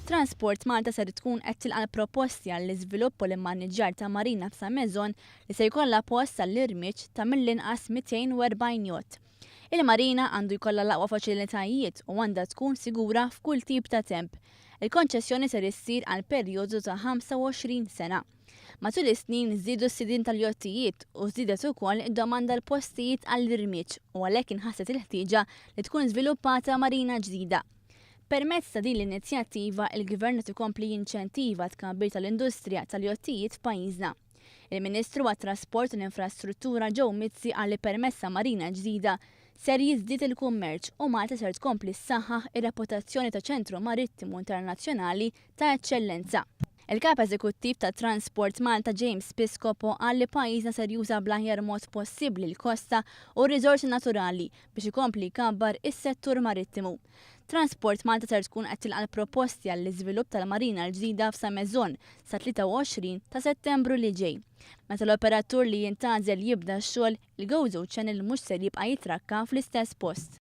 Transport Malta ser tkun qed tilqa' l-proposti għall-iżvilupp u l-immaniġġjar ta' marina f'Sa Maison li se jkollha post għall-irmiġġ ta' mill-inqas 240 jott. Il-marina għandu jkollha l-aqwa faċilitajiet u għandha tkun sigura f'kull tip ta' temp. Il-konċessjoni ser issir għal perjodu ta' 25 sena. Matul is-snin żdiedu s-sidien tal-jottijiet u żdiedet ukoll id-domanda għal postijiet għall-irmiġġ u għalhekk inħasset il-ħtieġa li tkun żviluppata marina ġdida. Permezz ta' din l-inizjattiva, il-Gvern qed ikompli jinċentiva t-tkabbir tal-industrija tal-jottijiet f'pajjiżna. Il-Ministru għat-Trasport u l-Infrastruttura Joe Mizzi qal li permezz ta' marina ġdida ser jiżdied il-kummerċ u Malta ser tkompli ssaħħaħ ir-reputazzjoni ta' ċentru marittimu internazzjonali ta' eċċellenza. Il-Kap Eżekuttiv ta' Transport Malta James Piscopo qal li pajjiżna ser juża bl-aħjar mod possibbli l-kosta u r-riżorsi naturali biex ikompli jkabbar is-settur marittimu. Transport Malta ser tkun qed tilqa' l-proposti għall-iżvilupp tal-marina l-ġdida f'Sa Maison sa 23 ta' Settembru li ġej. Meta l-operatur li jintgħażel jibda x-xogħol, il-Gozo Channel mhux ser jibqa' jitrakka fl-istess post.